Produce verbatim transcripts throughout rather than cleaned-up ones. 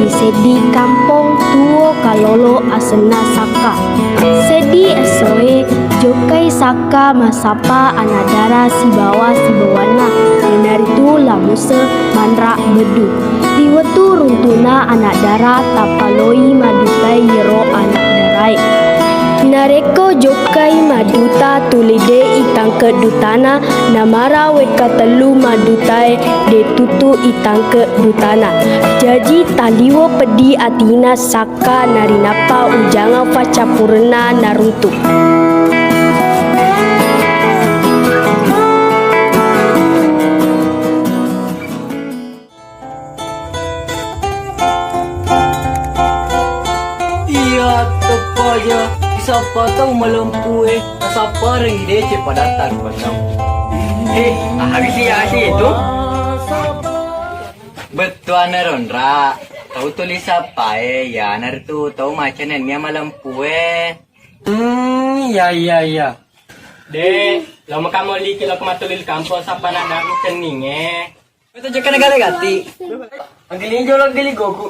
Seddi kampong tuo kalolo asenna Sakka. Seddi essoe jokkai Sakka massappa anak dara sibawa sibawanna, iyanaritu La Muse manra Beddu. Ri wettu runtuna anak dara tappaloi maddutai yero anak darae. Narekko jokkai madduta tuli de itangke dutana, namara wekka tellu maddutae de tuttu itangke dutana. Jaji taliwo peddi atina Sakka narinappa ujangang faccappurenna naruntu. Iya, teppa aja. Disappa tau malempu e, nasapparengngi deceng padatta rupa tau. Eh, habis iya sih itu. Bettuanna ronra, tau tuli sappa e, iyanaritu tau maca nennia malempu e. Hmm, iya, iya, iya. De, lo maka moliki lo ke matuli kampong sappa nak daru cenning e. Betul jokka gale gatti. Angkali jolo angkali goku.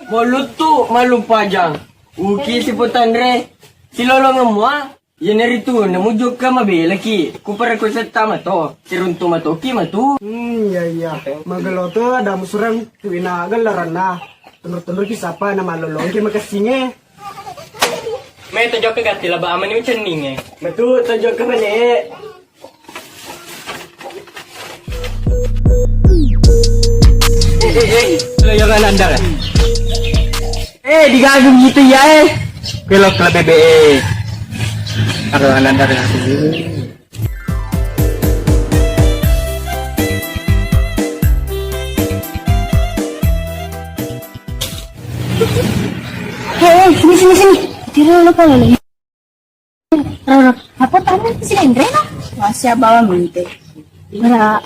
Moluttu mallumpajang. Uki siputanre. Silolongeng mua. Iyanaritu namu jokka mabelaki. Ku parakko setta mato. Siruntu matoki matu. Hmm, iya, iya. Mageloto ada musurang tuina gellaranna. Tenur-tenur ki sapa na malolongki makessinge. Mai to jokka gatti laba amani ucenninge. Metu to jokka bale. Eh, eh, eh, lo yang landar. Eh, digagem gitu ya, eh. Belok ke bebe, eh. Kalau landar ya. Eh, eh, sini, sini, sini. Tiro lo kalau lagi. Roro, apa tamu si Endrena? Masih bawa minte. Bara,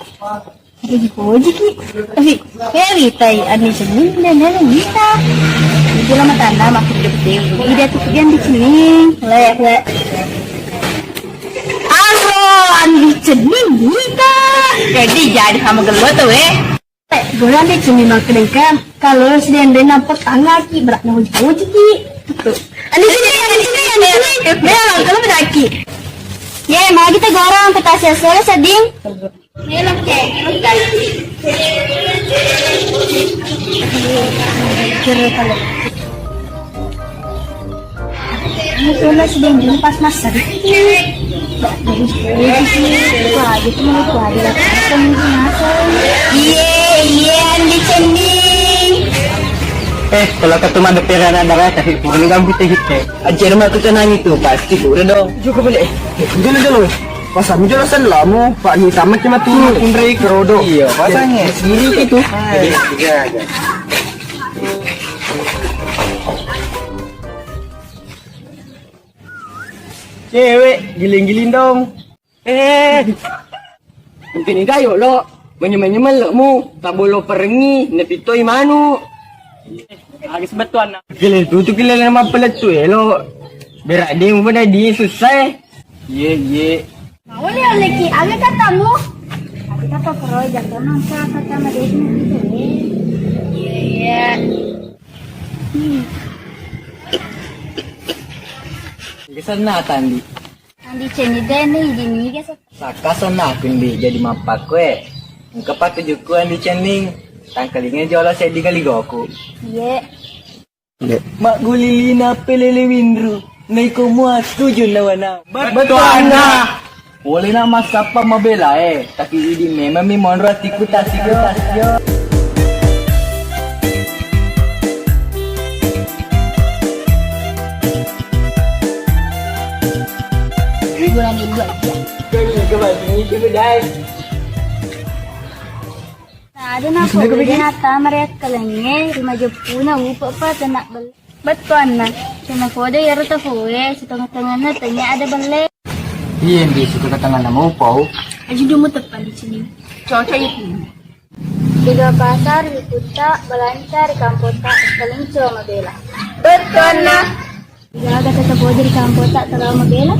poji-poji ki. Tapi, eh, ritai, andi cenning, dan dan minta. Itu lama tanda makin gede. Ida tuh dia di sini. Le, le. Aro, andi cenning, minta. Jadi, jadi sama gelo tuh, eh. Eh, goyang deh, cumi makkeda engka. Kalau sudah yang renang pertangga ki, berat na uji-uji ki. Tuh. Andi sini, andi sini, andi sini. Bella, kalau bedaki. Ye, magi kita goreng, kita sia solo seding. Melok, Cek. Kira kalau. Ini tuh sedang pas masak. Wah, gitu mah, wah, dia langsung gitu masuk. Iye, iye, andi cenning. Eh, kalau ketemu ada perana darah, tapi pura gambut teh gitu. Ajar mah aku tenang itu, pasti pura dong. Juga boleh. Eh, dulu, dulu. Pasang jolo sellamu, Pak, ni sama cuma tuh, kunrei kerodo. Iya, pasangnya. Sendiri itu. Iya, iya. Cewek, giling-giling dong. Eh. Penting gayo lo, menye-menye melekmu, tak bolo perengi, nepitoi manu. Agis betuan. Gile tutu gile nama peletu elo. Berak dia mana dia susah. Iye, iye. Mau lihat lagi, ada katamu. Ada kata pro jatuh mangsa kata madesi gitu. Iye, iye. Geser na tandi. Andi cenning de ni, di niga sa-. Saka sonna aku ndi jadi mappakku e. Engka patujukku andi cenning. Tangkalinga jolo seddi kali goku. Iye. Maggulilina pelele winru. Naiko mua tuju nawana. Betuanna. Boleh na massappa mabela e, tapi idi memang mi monro atiku tasiku tasio. Bulan dua. Nah, ada napa? Ada nata meriak kelengnge, rima jeppuna, upa pa, tenak bel-. Bettuanna, tena podo iyaro tafoe, sitengah-tengahna tania ada belle. Iya, di situ ke tengah nama upau. Aji dulu tepat di sini. Cocok itu. Tiga pasar, di kota, balancar, di kampota, kelinco, mabela. Bettuanna. Jaga tetap aja di kampota, terlalu mabela.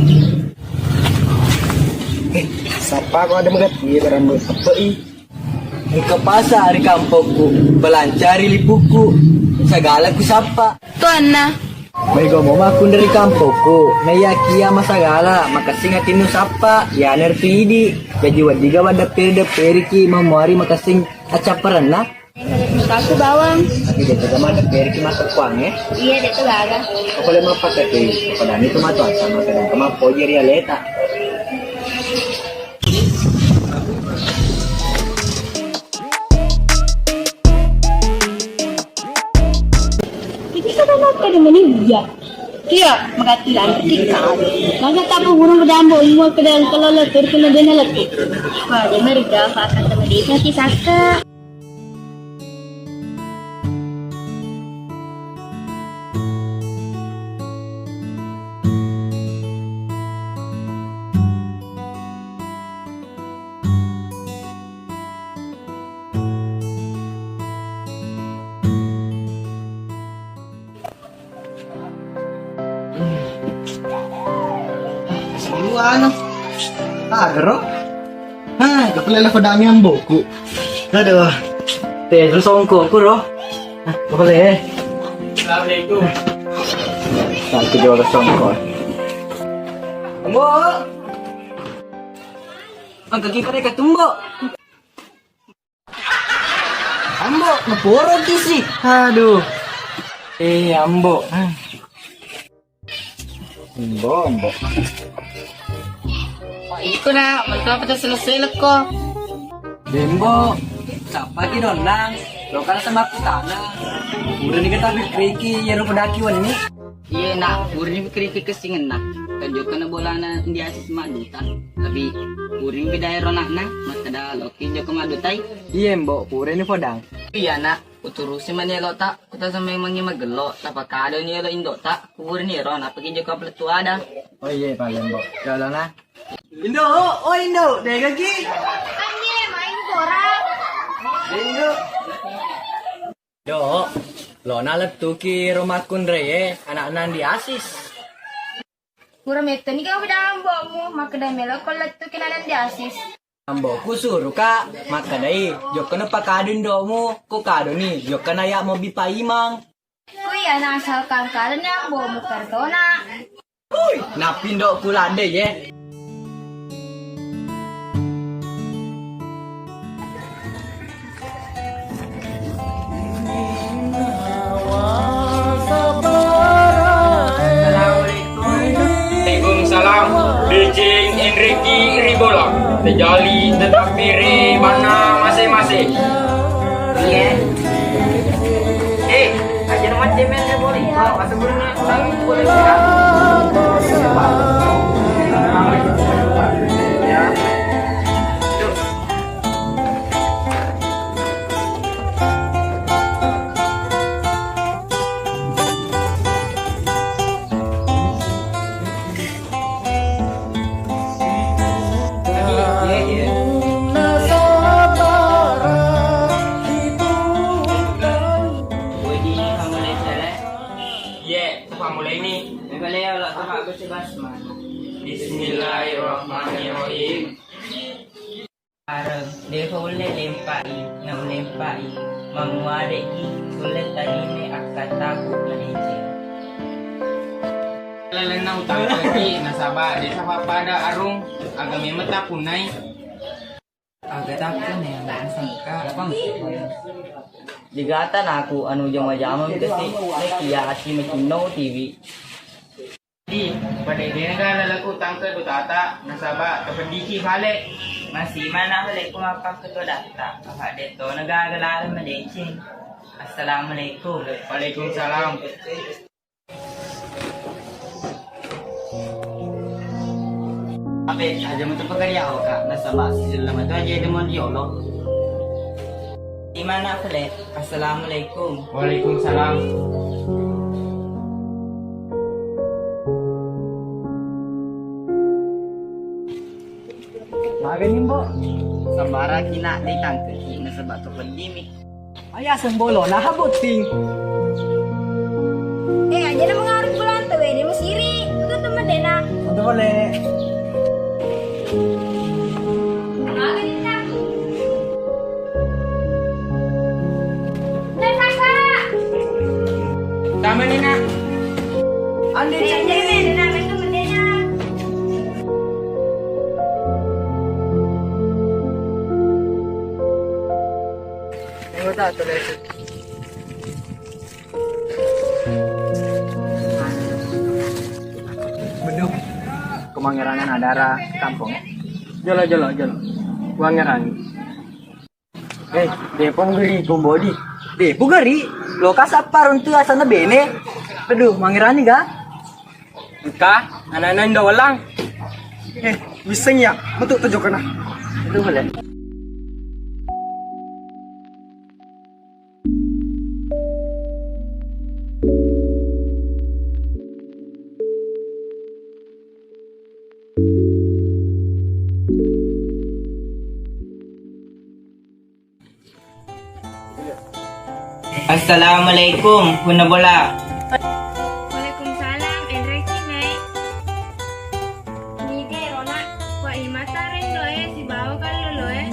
Eh, siapa kok ada mengerti ya, barang apa i? Engka pasa ri kampokku, balancari lipukku. Sagala kusappa. Tuanna. Maega mo makkunrai kampokku, naiyakiya masagala, makessing atinnu sappa, iyanaritu idi. Jaji weddiga waddepperi-depperiki, mamuari makessing accapparenna. Mutaku bawang. Tapi de' tega maddepperiki makkekkuangnge. Iya, de' tu gaga. Pokoknya mappaketui, pokoknya itu matu asal makkeda mappoji ri aleta. Iki kata makkeda meni iya. Iya, magatti lantik kau. Masa tapu burung pedambo umur kedang kelolo turkina dena letu. Wah, dia meri gafa akan teman dia kisah. Siwa no. Agaro. Hah, kepala fodangi amboku. Aduh. Te, terus ongko ku ro. Hah, kepala. Assalamualaikum. Nanti jual songko. Ambo. Angka kita mereka tumbo. Ambo, naporo kisi. Aduh. Eh, ambo. Ambo, ambo. Iko na, mereka pada selesai leko. Dembo, siapa ki donnang? Lo kan sama aku tanah. Udah nih kita pikiriki ya lo pedaki wani. Iya nak, purani pikiriki kessingenna. Kan jokka na bolana ndi asis madduta. Tapi purani bidai ronakna, makkeda loki jokka maddutai. Iya, Mbok, purani podang. Iya nak, uturusi mani elota, kuta sampai mangi magello, tapakadoni elo indota, purani ro, napaki jokka pelettu ada. Oh iya, paling Mbok. Jolona. Indo, oh Indo, degaki. Anye main pora. Indo. Do, lona lettuki ro makkunraie, ana'na Ndi Asis. Pura mettoni kau beda ambo'mu, makkeda meloko lettuki ana'na Ndi Asis. Ambo'ku suruka, makkedai, jokkana pakadu indo'mu, ko kadoni, jokkana ya mobi paimang. Kui ana asal kangkalani ambo'mu kardona. Ui, napindo ku ladde ye. Waalaikumsalam. Deceng Enrique Ribola. Terjali tetap pere mana masing-masing. Iya. Eh, aja nama cemen ya boleh. Masa burungnya. Ye, tepamulai ni. Mebale Allah, Tuhan, aku sebas mana. Bismillahirrahmanirrahim. Areng, defa ulle lempai, na ulempai. Mammuade'ki ulle taline akkattaku madeceng. Lalenna utangkaki nasaba desa pappada arung, aga memeng tapunnai. Aga takko ne, aga sangka. Digata naku anu jama-jama mengkesi, nekia asi mecinno tiwi. Di, pada dena gala laku tangke dutata, nasaba kepeddiki fale. Masih mana fale ku mappakketo datta, apa detto negaga laleng madeceng. Assalamualaikum. Waalaikumsalam. Abe, aja metu pekariawa, Kak. Nasaba sisellama tu aja demon diolo. Imana fale. Assalamualaikum. Waalaikumsalam. Magani, Mbok? Sambara kina ditangkeki nasaba kepeddimi. Ayaseng bolo, naha botting. Eh, aja na mengarut bulan tu, wede mesiri. Itu temen dena. Untuk boleh. Magani, Kak. Kakak. Ande cengeng. Tengok tak tulis. Beduk. Kemangerangan adara kampung. Jolo, jolo, jolo. Wangerangi. Eh, depo geri gombodi. Depo geri. Lo kasappa runtu asanna bene. Aduh, mangerani ga? Engka, anak-anak Indo welang. Eh, wiseng ya, metu tu jokana. Itu boleh. Assalamualaikum, Punna Bola. Waalaikumsalam, enreki mai. Nige rona, wa imata rendo e, sibawa kallolo e.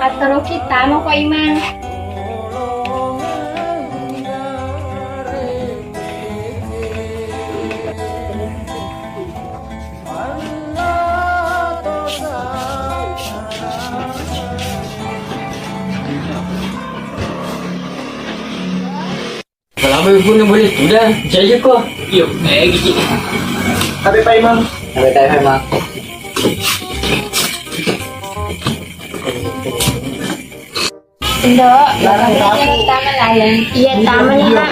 Atteroki tama ko Imang. Selama pun yang boleh sudah, jaya ko. Iyo, eh, gigi. Tapi Pak Imam. Tapi Pak Imam. Indo, tama laleng. Iya, tama nih, Mak.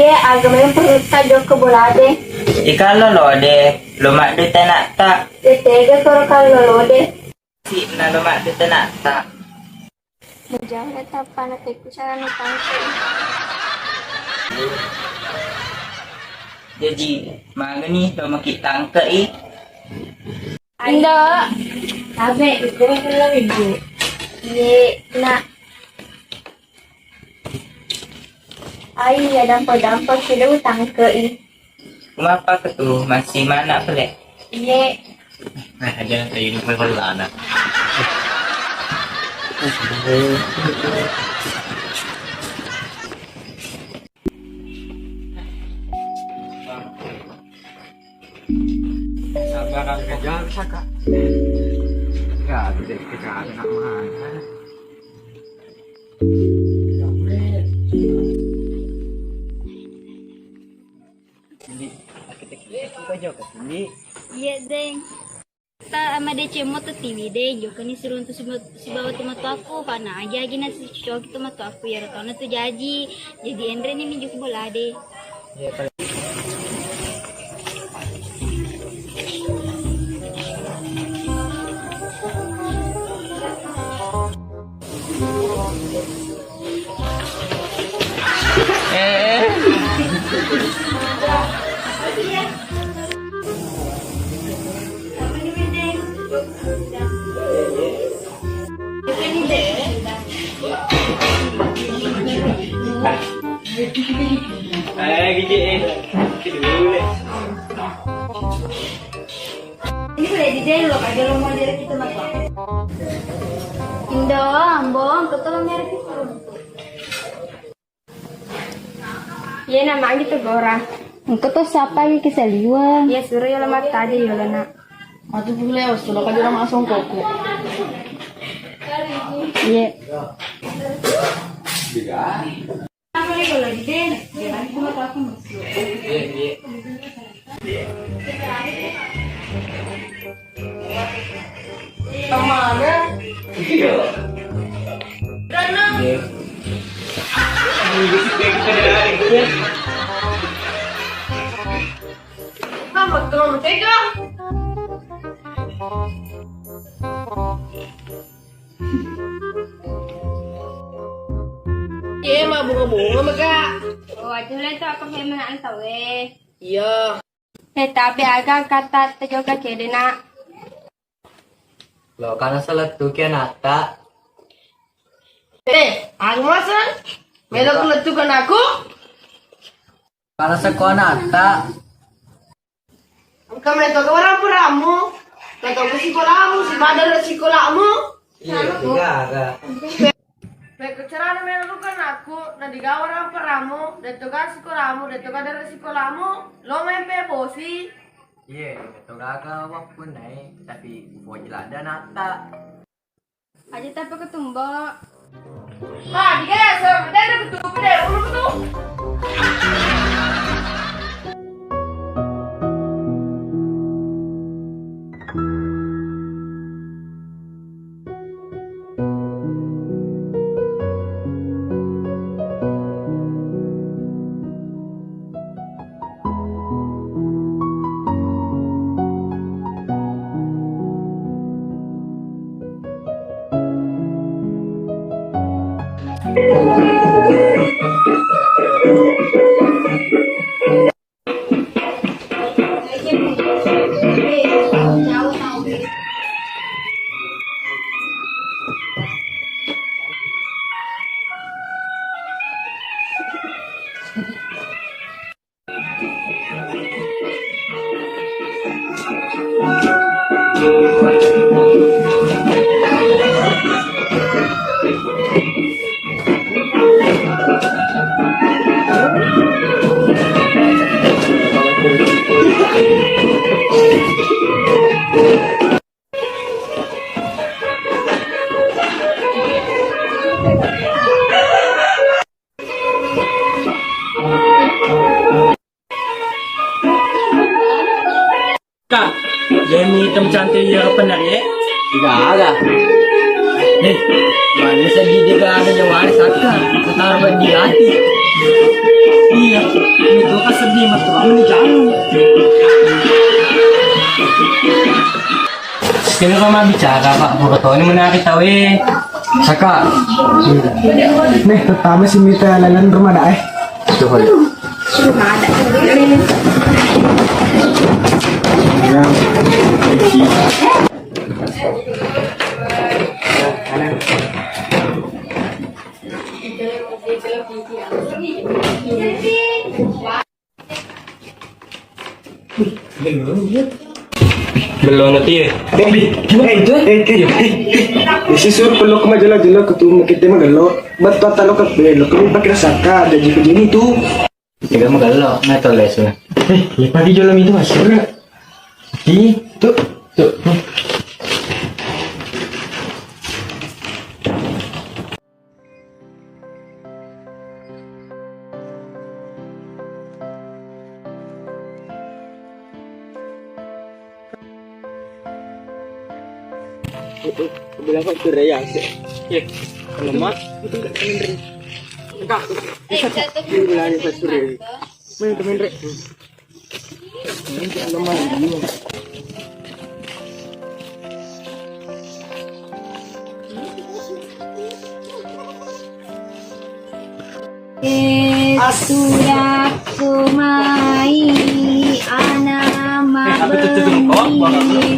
Iya, agama yang perlu kita joko bolade. Ikan lo lo de, lo mak de tenak tak. Ya tega koro kalau lo de. Si na lo mak de tenak tak. Mujang eta panateku sarana tangke. Jadi, mangani lo maki tangke i. Indo. Tabe, ikut dulu ibu. Iye, nak. Ai, ya dampo-dampo sudah utangke i. Mapa ketu masih mana pele? Iye. Nah, aja saya ini pun kalau anak. Sabaran kok. Jangan saka. Ya, tidak kita anak mana. Indi, kita kita juga Indi. Iya, Deng. Ta ama deceng mo tu tiwi de, jokani siruntu siba-, sibawa tomatoakku, fana aja agi nasi cocoki tomatoakku, iyaro tona tu jaji, jadi enreni mi jokka bolade. Eh, gigi, eh. Ini boleh di delo, aja lo mau dari kita makan. Indo, Ambong, ketolong nyari kita. Iya, nama gitu, Gora. Engko to sapa lagi kesaliweng? Iya, suro yolo mattaji yolo, Nak. Matu pule, wastu lo kaji orang asong koko. Iya. Mana? Iya. Mama, mama, tega. Iya, mabunga-bunga mega. Oh, aja lah itu apa kayak mana tahu eh. Iya. Eh, tapi aga kata tejoka cede, Nak. Lo kana salettuki anatta. Eh, aga masa? Melo kulettukan aku? Kana seko anatta. Engka metto ga waramparamu, tau-tau ga sikolamu, sibawa dara sikolamu. Iya, tiga aga. Pekko carana melo rukan aku, na digawa ramparamu, detto ga sikolamu, detto ga dara sikolamu, lo main pe bosi. Iya, detto gaga wappunai, tapi upoji ladda natta. Aja tapi ketumbo. Ha, diga ya, so, ada ketumbo deh, ulu tu. Kak, jadi hitam cantik ya, apa nari, eh? Tidak ada. Eh, mana sedih dia gak ada jawara saka, setar di hati. Iya, itu kan sedih, mas, kamu nih, jangan. Kira sama bicara, Pak, buka toni menarik tahu, eh. Saka. Nih, pertama sih minta lalan rumah dah, eh. Coba. Bello na tie. Eh, eh, eh, eh, eh, eh. Isi sur perlu kema jelo-jelo ketu kita mah gelo. Betul talo ke belo kemi pakai saka jadi begini tuh. Tidak mau gelo, nggak tahu lesu. Eh, ya pagi jolo itu masuk. Ih, tuh, tuh. Bilang kok tuh ya, sih. Iya. Lemah. Enggak. Bisa tuh. Bilang kok tuh ya. Main, main, Rek. Surakku mai ana mabenni.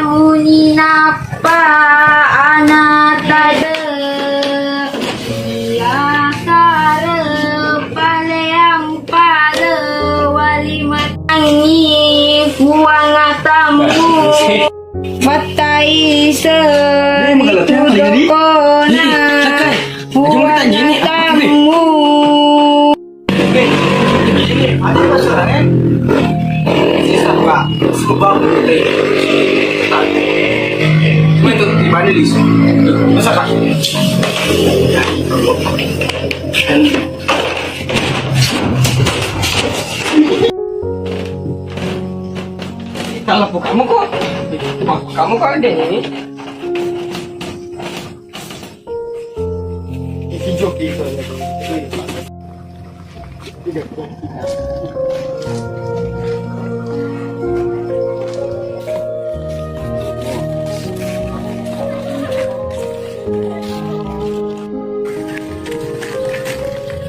Muni nappa ana tade, iya sare paleang pale wali matangi puang atammu. Mattai seritu dokona puang atammu. Kalau kamu kok, kamu kok ada ini? Itu joki itu.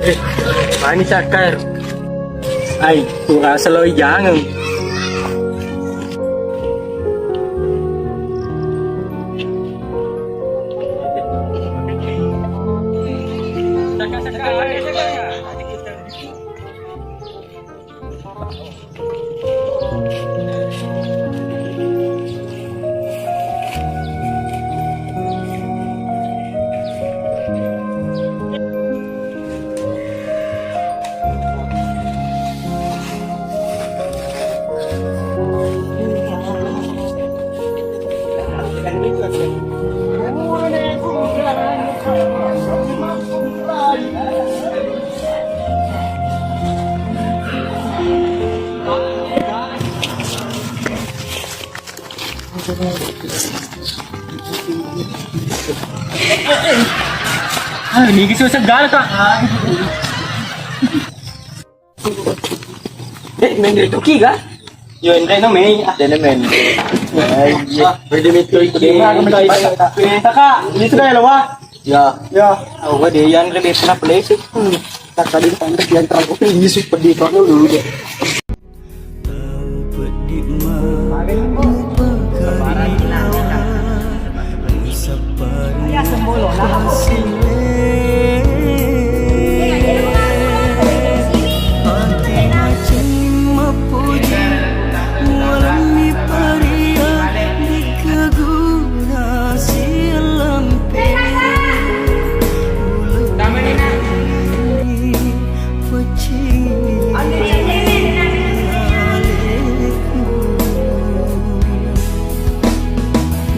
Eh, manis akar. Ai, kurasa loi jangeng. Ah, ini gitu segala, Kak. Eh, main dari Toki kah? Yo, Andre no main. Ah, dia main. Iya. Beda itu. Kak, ini sudah ya, Wah? Ya. Ya. Oh, gua dia yang lebih pernah play sih. Hmm. Tak tadi pantas yang terlalu, oke, ini super di dulu deh.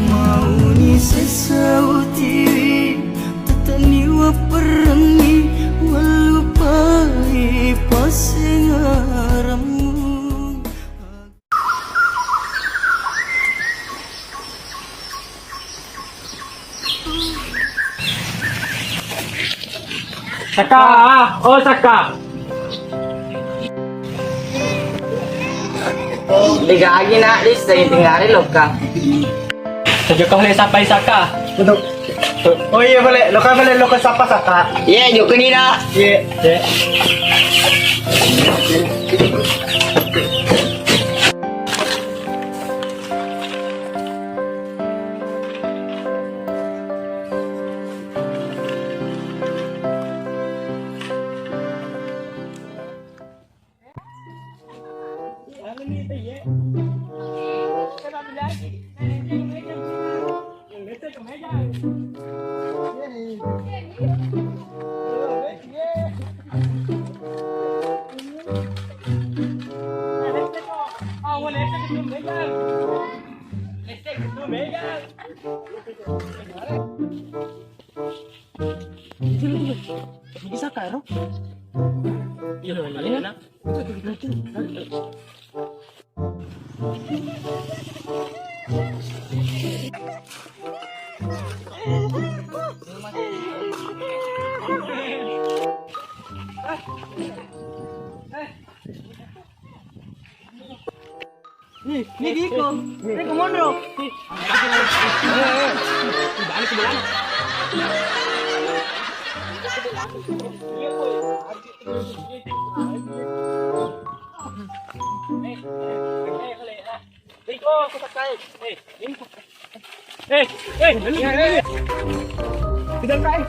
Mauni sesa utiwi, tetani waperengi, walupai pasengarammu. Saka, oh Saka. Dega agi nak, dis, lagi tinggal lokka. Sejak kau lihat sampai Saka. Betul. Oh iya, boleh. Lokka, boleh lokka sapa Saka? Iya, jokka ni nak. Iya. Iya. Bisa karo? Iya, iya. Nih, nih Diko. Nih, ke Monro. Eh, eh, eh, eh. Tidak, Kak, eh.